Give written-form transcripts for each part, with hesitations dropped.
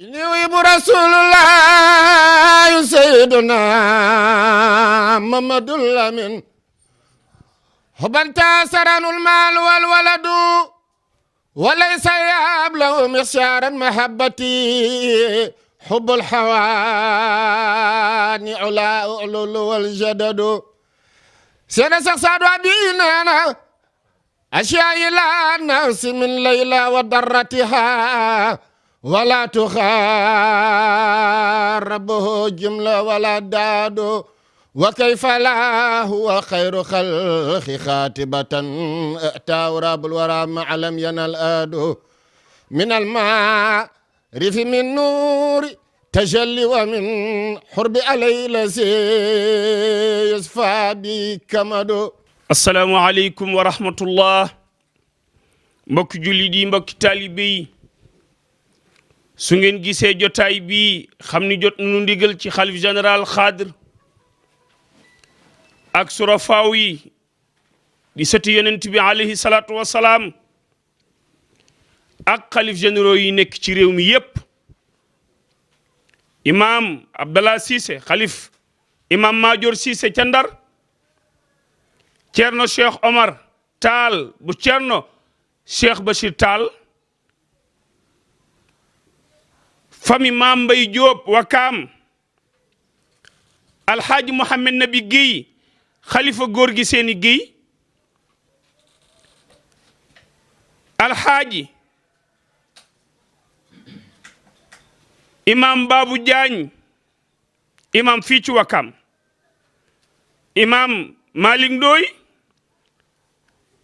يويب رسول الله سيدنا محمد الأمين حبا تاسرن المال والولد وليس يبلغ مخيارا محبتي حب الحواني علاء علول والجدد سينا سقساد وبيننا أشياء إلى الناس من ليلى وضرتها ولا تخاربه جملة ولا داد وكيف لا هو خير خلق خاتبة اتاه رب الورى ما لم ينل آد من الماء رف من نور تجلي ومن حرب علي لسي يصفى بكمد. السلام عليكم ورحمة الله. mbokk jullit yi mbokk taalibe yi su ngeen gisee jotaay bi xam ni jot nañu ndigal ci xalif général Xaadir ak surafaaw yi di sëti yonent bi alayhi salaatu wasalaam ak xalif généraux yi nekk ci réew mi yépp imam Abdallah Cissé xalif imam Madior Cissé ca Ndar Ceerno Cheikh Omar Taal bu Ceerno Cheikh Bachir Taal famille Maam Mbay Jóob Wakaam alxaaji Mohamed Nabi Guèye xalifa góor gi seeni Guèye alxaaji imam Babou Diagne imam fii ci Wakaam imam Malick Ndoy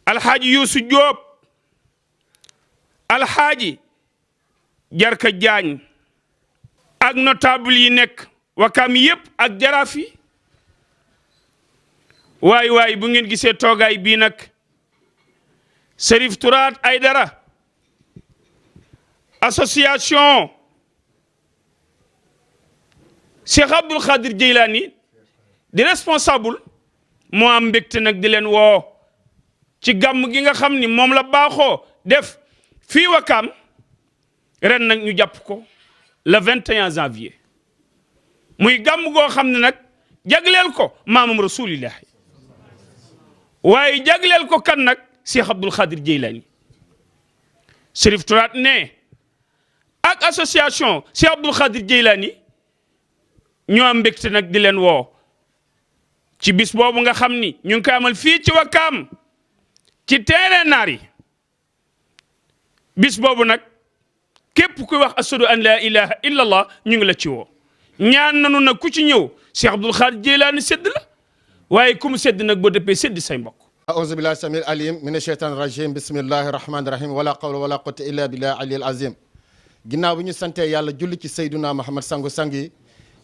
alxaaji Youssou Diop alxaaji Jarka Diagne ak notable yi nekk Wakaam yépp ak jaraaf yi waay bu ngeen gisee toogaay bii nag Cherif Tourate Aidara association Cheikh Abdoul Khadir Jeylani di responsable moo am mbégte nag di leen woo ci gàmm gi nga xam ni moom la baaxoo def fii Wakaam ren nag ñu jàpp ko le 21 janvier muy gàmm goo xam ne nag jagleel ko maamam rasulillahi waaye jagleel ko kan nag Cheikh Abdoul Khadir Jeylani Cherif Tourate ne ak association Cheikh Abdoul Khadir Jeylani ñoo am mbégte nag di leen woo ci bis boobu nga xam ni ñu ngi koy amal fii ci Wakaam ci terrain naar yi bis boobu nag képp kuy wax ashadu an la ilaha illa allah ñu ngi la ci woo ñaan nanu nag ku ci ñëw Cheikh Abdoul Khadir Jeylani sedd la waaye ku mu sedd nag boo dëppee sedd say mbokk. أعوذ بالله السميع العليم من الشيطان الرجيم بسم الله الرحمن الرحيم ولا قول ولا قوة إلا بالله العلي العظيم. ginnaaw bi ñu sante yàlla julli ci Seydina Muhammad sangu sangi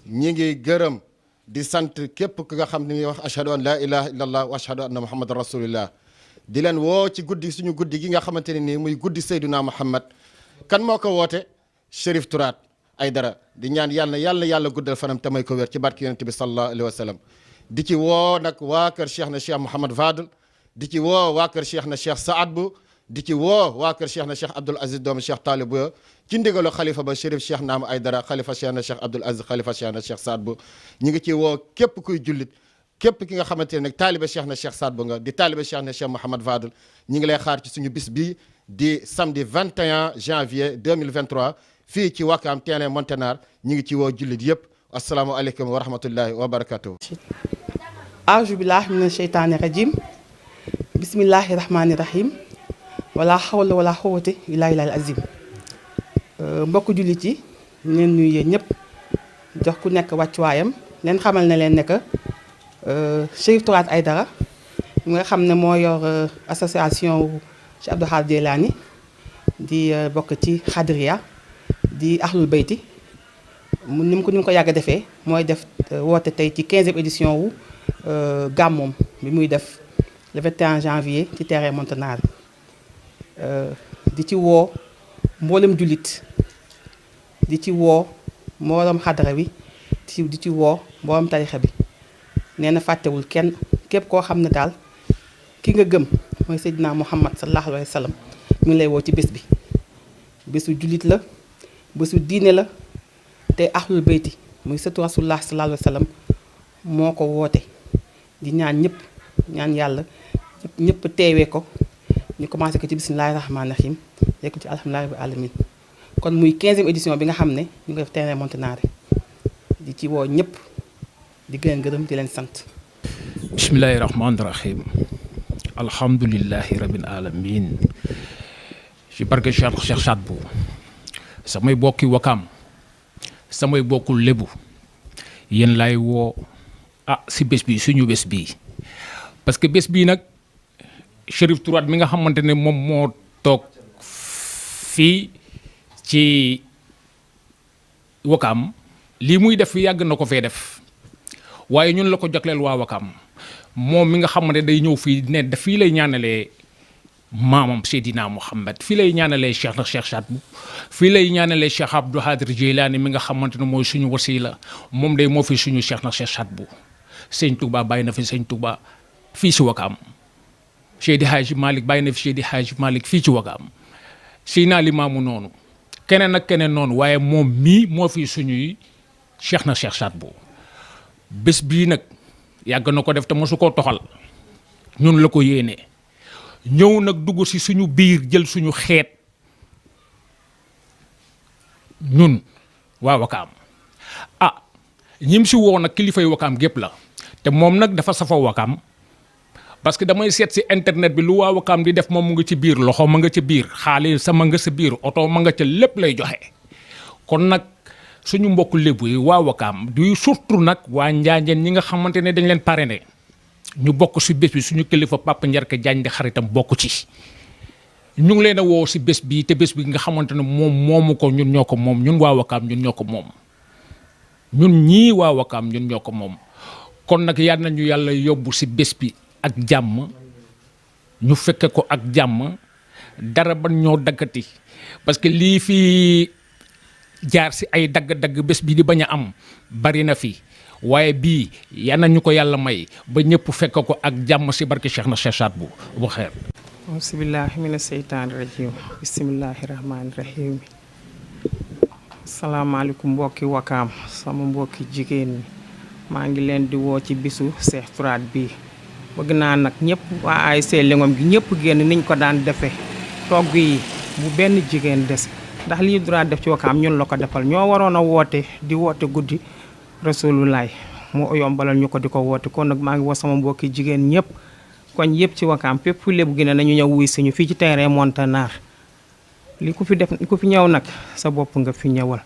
ñi ngi gërëm di sant képp ki nga xam ne ngi wax ashhadu an la ilaha illallah wa ashhadu anna muhammadan rasulillah di leen woo ci guddi suñu guddi gi nga xamante ne nii muy guddi Seydina Muhammad kan moo ko woote Cherif Tourate Aidara di ñaan yàlla guddal fanam te may ko wér ci barki yonent bi sallallahu alayhi wa sallam di ci woo nag waa kër Cheikh na Cheikh Mouhamad Fadel di ci woo waa kër Cheikh na Cheikh Saad bu di ci woo waa kër Cheikh na Cheikh Abdoul Aziz doomu Cheikh Talib bu ci ndigalu xalifa ba Chérif Cheikh Naam Aidara xalifa Cheikh na Cheikh Abdoul Aziz xalifa Cheikh na Cheikh Saad bu ñu ngi ci woo képp kuy jullit képp ki nga xamante ne nag taaliba Cheikh na Cheikh Saad bu nga di taaliba Cheikh na Cheikh Mouhamad Fadel ñu ngi lay xaar ci suñu bis bii di samedi 21 janvier 2023 fii ci Wakaam terrain Montenar ñu ngi ci woo jullit yëpp asalaamaaleykum wa rahmatullahi wa barakatuh. A'uuzu billahi mina sheytaani rajim bismillahi rahmaani rahim wala hawla wala quwwata illa billahil azim. mbokk jullit yi ñu leen nuyu yéen ñëpp jox ku nekk wàccuwaayam leen xamal ne leen ne que Cherif Tourate Aidara mi nga xam ne moo yor association Cheikh Abdoul Khadir Jeylani di bokk ci Xadriya di ahlul bayti ni mu ko yàgg a defee mooy def woote tey ci 15e édition wu gàmmoom bi muy def le 21 janvier ci terrain Montenar di ci woo mboolem jullit di ci woo mboolem xadara bi di ci woo mboolem tarixa bi nee na fàttewul kenn képp koo xam ne daal ki nga gëm mooy Seydina Muhammad sallallahu alayhi wa sallam mi ngi lay woo ci bés bi bésu jullit la bésu diine la te ahlul bayti muy sëtu rasulullah sallallahu alayhi wa sallam moo ko woote di ñaan ñëpp ñaan yàlla ñëpp teewee ko ñu commencé ko ci bismillahi rahmaani rahim yegg ci alhamdulillahi rabbil alamin kon muy 15e édition bi nga xam ne ñu ngi def terrain Montanari di ci woo ñëpp di leen gërëm di leen sant. bismillahi rahmaani rahim alhamdulillahi rabbil alamin ci barke Cheikh Saad Bou samay bokki Wakaam samay bokkul lébu yéen lay woo si bés bi suñu bés bii parce que bés bii nag Chérif Tourate mi nga xamante ne moom moo toog fii ci Wakaam lii muy def yàgg na ko fee def waaye ñun la ko jagleel waa Wakaam moom mi nga xamante day ñëw fii ne fii lay ñaanalee maamam Seydina Mouhamed fii lay ñaanalee Cheikh Saad Bou fii lay ñaanalee Cheikh Abdou Khadir Jeylaani mi nga xamante ne mooy suñu wasila moom day moo fi suñu Cheikh Saad Bou sëñ Touba bàyyi na fi sëñ Touba fii si Wakaam Seydi Hadji Malick bàyyi na fi Seydi Hadji Malick fii ci Wakaam Seydina Limaamu noonu keneen ak keneen noonu waaye moom mii moo fi suñuy Cheikh Saad Bou bés bii nag yàgg na ko def te mosu koo toxal ñun la ko yéenee ñëw nag dugg si suñu biir jël suñu xeet ñun waa Wakaam ñim si woo nag kilifay Wakaam gépp la te moom nag dafa safa Wakaam parce que damay seet si internet bi lu waa Wakaam di def moom mu nga ci biir loxo ma nga ci biir xaalis sama nga sa biir oto ma nga ca lépp lay joxe kon nag suñu mbokk lébu yi waa Wakaam du surtout nag waa Njaajeen ñi nga xamante ne dañ leen parrainé ñu bokk si bés bi suñu kilifa Papa Njarke Jaañ di xaritam bokk ci ñu ngi leen a woo si bés bi te bés bi nga xamante ne moom moomu ko ñun ñoo ko moom ñun waa Wakaam ñun ñoo ko moom ñun ñii waa Wakaam ñun ñoo ko moom kon nag yal nañu yàlla yóbbu si bés bi ak jàmm ñu fekke ko ak jàmm dara ban ñoo daggati parce que lii fii jaar si ay dagg-dagg bés bi di bañ a am bari na fi waaye bii yal nañu ko yàlla may ba ñëpp fekk ko ak jàmm si barke Cheikh Saad Bou bu xeer. auzubillahi mina seytaani rajim bismillahi rahmaani rahim salaamaaleykum mbokki Wakaam sama mbokki jigéen ñi maa ngi leen di woo ci bisu Cheikh Tourate bii bëgg naa nag ñëpp waa ASC Lingom gi ñëpp génn niñ ko daan defee togg yi bu benn jigéen des ndax lii Tourate def ci Wakaam ñun la ko defal ñoo waroon a woote di woote guddi Rasulullah moo yombalal ñu ko di ko woote kon nag maa ngi woo sama mbokki jigéen ñëpp koñ yëpp ci Wakaam fépp fu lébu gi ne nañu ñëw wuy suñu fii ci terrain Montanari li ku fi def ku fi ñëw nag sa bopp nga fi ñëwal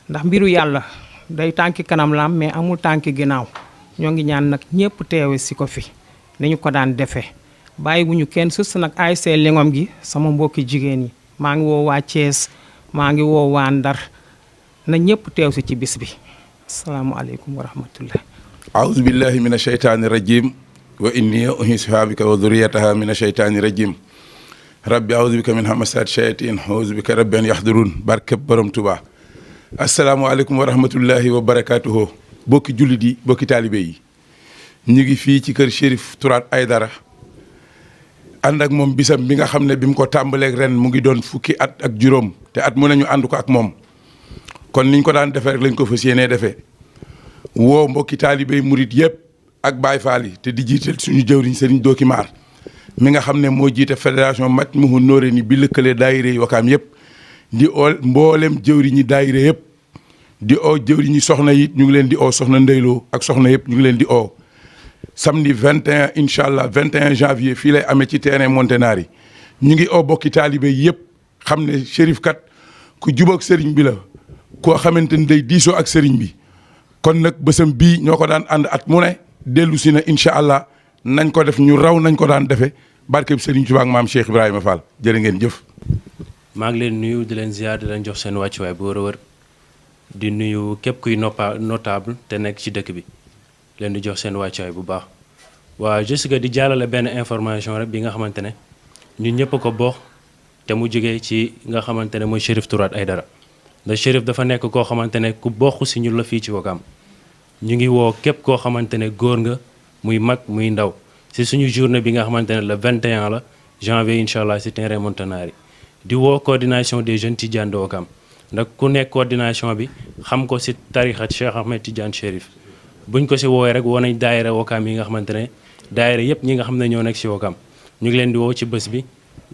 ndax mbiru yàlla day tànki kanam la am mais amul tànki ginnaaw ñoo ngi ñaan nag ñëpp teewe si ko fi nañu ko daan defee bàyyi wuñu kenn sus nag ASC Lingom gi sama mbokki jigéen yi maa ngi woo waa Thiès maa ngi woo waa Ndar na ñëpp teew si ci bis bi asalaamualeykum wa rahmatullah aouzu billahi min asheytaani rajim wa inni uhiisuha bika wa dhurriyataha min asheytaani rajim rabbi aouzu bika min hamasaati shayatin aouzu bika rabbi an yahdurun barkeb borom Tuubaa asalaamualeykum wa rahmatullahi wa barakatuhu bokki jullit yi bokki taalibe yi ñu ngi fii ci kër Chérif Tourate Aidara ànd ak moom bisam bi nga xam ne bi mu ko tàmbaleeg ren mu ngi doon fukki at ak juróom te at mu ne ñu ànd ko ak moom kon niñ ko daan defee rek lañ ko fas yéenee defee woo mbokki taalibe yi murit yëpp ak Baay Faal yi te di jiital suñu jëwriñ Serigne Doki Maar mi nga xam ne moo jiite fédération Majmahun Nurayni bi lëkkale daayira yi Wakaam yëpp di oo mboolem jëwriñi daayira yëpp di oo jëwriñi soxna yi ñu ngi leen di oo soxna Ndeyloo ak soxna yëpp ñu ngi leen di oo samedi 21 incha allah 21 janvier fii lay amee ci terrain Montanari ñu ngi oo bokki taalibe yëpp xam ne Chérif kat ku jubóog sëriñ bi la koo xamante ni day diisoo ak sëriñ bi kon nag bésam bii ñoo ko daan ànd at mu ne dellu si na incha allah nañ ko def ñu raw nañ ko daan defee barkeb sëriñ Tuubaa ak maam Cheikh Ibrahima Fall jërë ngeen jëf. maa ngi leen nuyu di leen ziar di leen jox seen wàccuwaay bu wër a wër di nuyu képp kuy notable te nekk ci dëkk bi leen di jox seen wàccuwaay bu baax waaw juste que di jàllale benn information rek bi nga xamante ne ñun ñëpp ko bokk te mu jógee ci nga xamante ne mooy Chérif Tourate Aidara ndax Chérif dafa nekk koo xamante ne ku bokk si ñun la fii ci Wakaam ñu ngi woo képp koo xamante ne góor nga muy mag muy ndaw si suñu journée bi nga xamante ne le 21 la janvier incha allah si terrain Montanari di woo coordination des jeunes Tidianes de Wakaam ndax ku nekk coordination bi xam ko si tarixa Cheikh Ahmed Tidiane Chérif buñ ko si woowee rek woo nañ daayira Wakaam yi nga xamante ne daayira yëpp ñi nga xam ne ñoo nekk si Wakaam ñu ngi leen di woo ci bés bi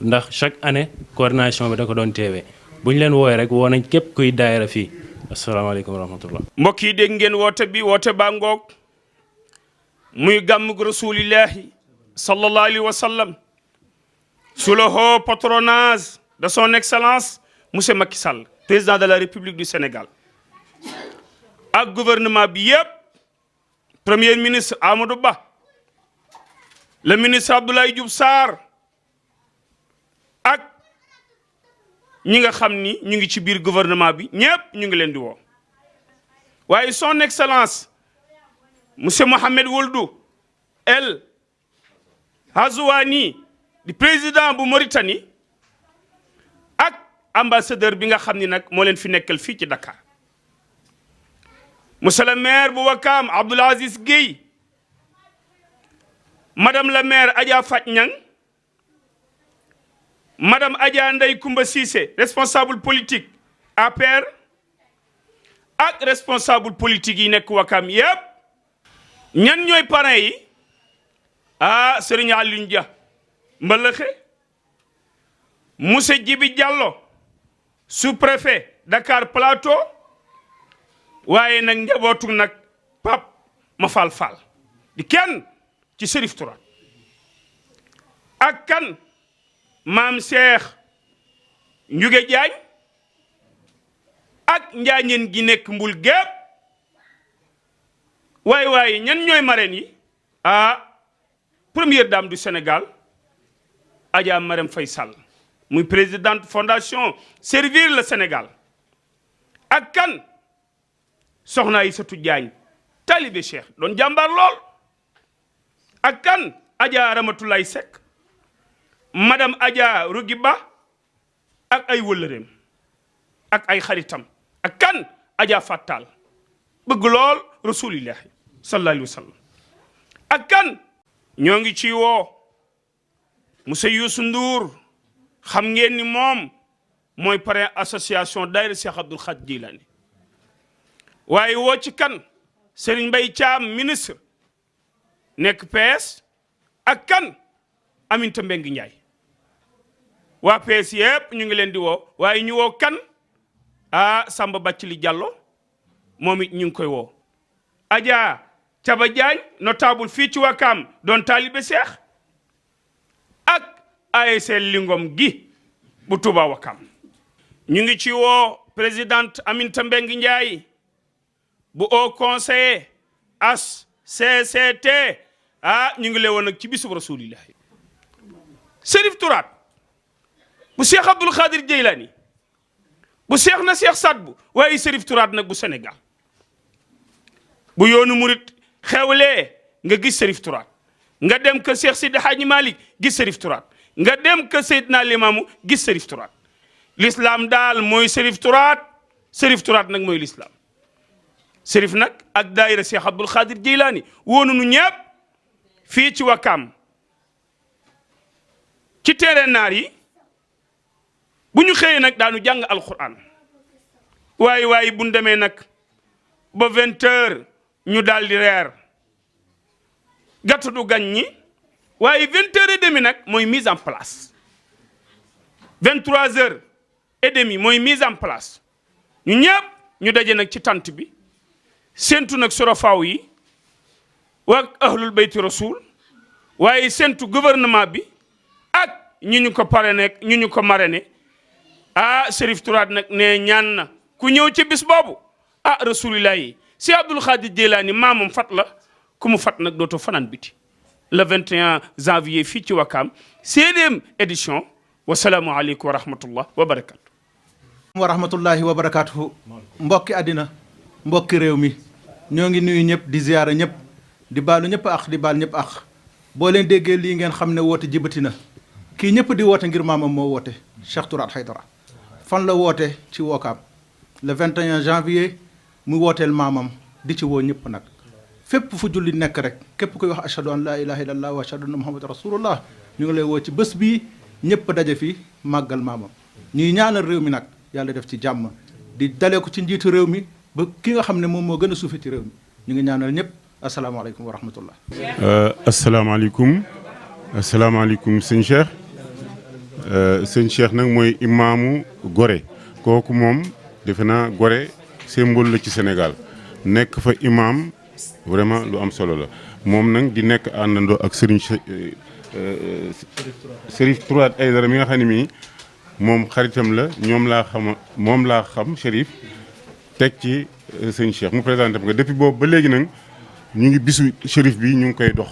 ndax chaque année coordination bi da ko doon teewee bu ñu leen woowee rek woo nañ képp kuy daayira fii asalaamaaleykum wa rahmatullah. mbokk yi dégg ngeen woote bi woote baa ngoog muy gàmmug rasulillahi sallallahu alayhi wa sallam sous le haut patronage de son excellence monsieur Macky Sall président de la République du Sénégal ak gouvernement bi yëpp premier ministre Amadou Ba le ministre Abdoulaye Diouf Sarr ak ñi nga xam ni ñu ngi ci biir gouvernement bi ñëpp ñu ngi leen di woo waaye son excellence monsieur Mohamed Ould El Ghazouani di président bu Mauritanie ak ambassadeur bi nga xam ni nag moo leen fi nekkal fii ci Dakar monsieur le maire bu Wakaam Abdoul Aziz Guèye madame la maire Adja Fat Niang madame Adja Ndeye Koumba Cissé responsable politique APR ak responsable politique yi nekk Wakaam yëpp ñan ñooy parrain yi Serigne Alioune Dia Mbalaxe monsieur Djibi Diallo sous-préfet Dakar Plateau waaye nag njabootu nag Pape Mafal Fall di kenn ci Chérif Tourate ak kan maam Cheikh Ndiouge Diagne ak njaañeen gi nekk mbul gépp waaye ñan ñooy marraines yi première dame du Sénégal Adja Marème Faye Sall muy présidente fondation Servir le Sénégal ak kan soxna Aïssatou Diagne talibé Cheikh doon jàmbaar lool ak kan Adja Ramatoulaye Seck madame Adja Rugiba ak ay wëllëreem ak ay xaritam ak kan Adja Fatal bëgg lool rasulillahi sallallahu alayhi wa sallam ak kan ñoo ngi ci woo monsieur Youssou Ndour xam ngeen ni moom mooy parrain association daayira Cheikh Abdoul Khadir Jilani waaye woo ci kan Serigne Mbaye Thiam ministre nekk PS ak kan Aminata Mbengue Ndiaye waa PS yëpp ñu ngi leen di woo waaye ñu woo kan Samba Bathily Diallo moom it ñu ngi koy woo Adja Thiaba Diagne notable fii ci Wakaam doon taalibe Cheikh ak ASC Lingom gi bu Touba Wakaam ñu ngi ci woo présidente Aminata Mbengue Ndiaye bu Haut Conseil HCCT ñu ngi lee woon nag ci bisub rasulillahi Chérif Tourate bu Cheikh Abdoul Khadir Jeylani bu Cheikh na Cheikh Sadbu waaye Chérif Tourate nag bu Sénégal bu yoonu murit xewlee nga gis Chérif Tourate nga dem kër Cheikh Sidi Hadji Malick gis Chérif Tourate nga dem kër Seydina Limamou gis Chérif Tourate l'islam daal mooy Chérif Tourate Chérif Tourate nag mooy l'islam Chérif nag ak daayira Cheikh Abdoul Khadir Jeylani woonu nu ñëpp fii ci Wakaam ci terrain naar yi bu ñu xëyee nag daanu jàng alquran waaye bu ñu demee nag ba 20h ñu daal di reer gàtt du gañ ñi waaye 20h30 nag mooy mise en place 23h30 mooy mise en place ñu ñëpp ñu daje nag ci tant bi séntu nag surafaaw yi waa ahlul bayti rasul waaye séntu gouvernement bi ak ñi ñu ko parrainé ñu ñu ko marraine Chérif Tourate nag ne ñaan na ku ñëw ci bis boobu rasulillah yi si Abdoul Khadir Jeylani maamam fat la ku mu fat nag dootoo fanaan biti le 21 janvier fii ci Wakaam 7e édition wasalaamu aleykum wa rahmatullah wa barakatu wa rahmatullahi wa barakatuhu mbokki àddina mbokki réew mi ñoo ngi nuyu ñëpp di ziyaara ñëpp di baalu ñëpp ak di baal ñëpp ak boo leen déggee lii ngeen xam ne woote jibati na kii ñëpp di woote ngir maamam moo woote Cheikh Tourate Haydara fan la woote ci Wakaam le 21 janvier mu wooteel maamam di ci woo ñëpp nag fépp fu julli nekk rek képp koy wax ashhadu an laa ilaha illallah wa ashhadu anna muhammad rasulullah ñu ngi lay woo ci bés bii ñëpp daje fi màggal maamam ñuy ñaanal réew mi nag yàlla def ci jàmm di dalee ko ci njiitu réew mi ba ki nga xam ne moom moo gën a suufe ci réew mi ñu ngi ñaanal ñëpp asalaamaaleykum wa rahmatullah. asalaamaaleykum sëñ Cheikh sëñ Cheikh nag mooy imaamu Gorée kooku moom defe naa Gorée symbole la ci Sénégal nekk fa imaam vraiment lu am solo la moom nag di nekk àndandoo ak Serigne Chérif Tourate Aïdara mi nga xam ne mii moom xaritam la moom laa xam Chérif teg ci sëñ Cheikh mu présenté nga depuis boobu ba léegi nag ñu ngi bisu Chérif bi ñu ngi koy dox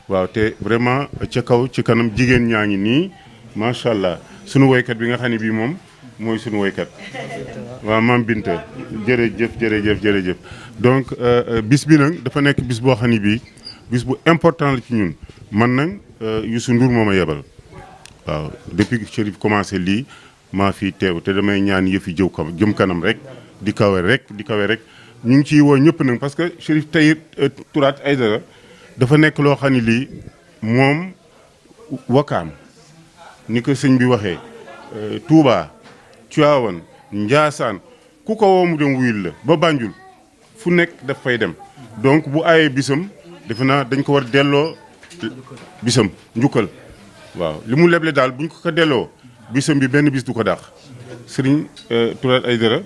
waaw te vraiment ca kaw ci kanam jigéen ñaa ngi nii macha allah sunu woykat bi nga xam ne bii moom mooy sunu woykat waaw maam Binta jërëjëf donc bis bi nag dafa nekk bis boo xam ne bii bis bu important la ci ñun man nag Youssou Ndour moo ma yebal waaw depuis que Chérif commencé lii maa fi teew te damay ñaan yëfi jëm kanam rek di kawe rek ñu ngi ciy woo ñëpp nag parce que Chérif Tourate Aïdara dafa nekk loo xam ne lii moom Wakaam ni ko sëñ bi waxee Touba Tivaouane Ndiassane ku ko woo mu dem wuyul la ba Banjul fu nekk daf fay dem donc bu aayee bisam defe naa dañ ko war delloo bisam njukkal waaw li mu leble daal buñ ko delloo bisam bi benn bis du ko dàq Serigne Tourate Aïdara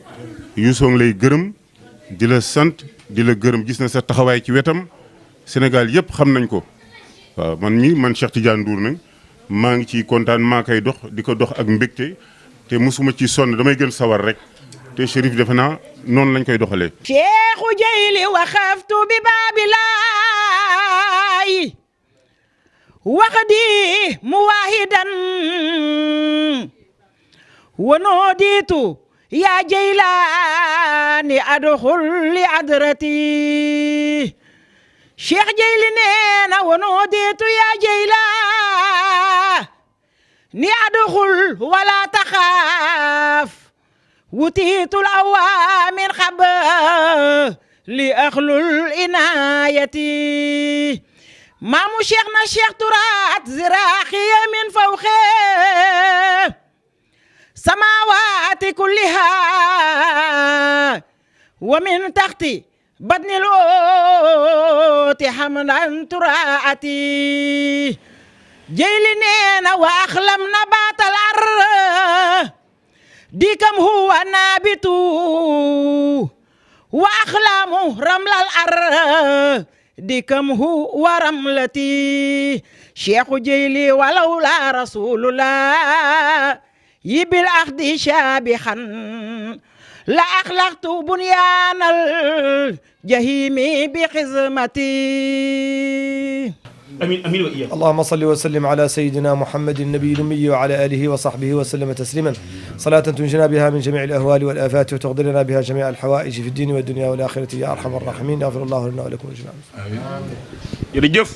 Youssou ngi lay gërëm di la sant di la gërëm gis na sa taxawaay ci wetam Sénégal yëpp xam nañ ko waaw man Cheikh Tidiane Ndour nag maa ngi ciy kontaan maa koy dox di ko dox ak mbégte te mosuma ci sonn damay gën sawar rek te Chérif defe naa noonu lañ koy doxalee. Cheikhu Jeyli waxaftu bi baabilaay waxdi muwahidan wanoo diitu yaa Jeylaani adxul li adrati Cheikh Jeyli neena wanoo diitu yaa Jeylaani adxul wala taxaaf wutiitul awaamin xab li axlul inaayati maamu Cheikh na Cheikh Tourate ziraaxiya min fawqe samaawaati kulliha wa min taxti badnil ooti hamdan Tourate Jeyli neena wa axlam nabaatal ar dikam huwa naabitu wa axlaamu ramlal ar dikam huwa ramlati Cheikhu Jeyli walawla rasulullah yibil axdi shaabixan la axlaqtu bunyaanal jahimi bi xizmati امين امين واياك. اللهم صل وسلم على سيدنا محمد النبي الأمي وعلى آله وصحبه وسلم تسليما صلاة تنجنا بها من جميع الأهوال والآفات وتقضي لنا بها جميع الحوائج في الدين والدنيا والآخرة يا أرحم الراحمين. يغفر الله لنا ولكم أجمعين. jërëjëf.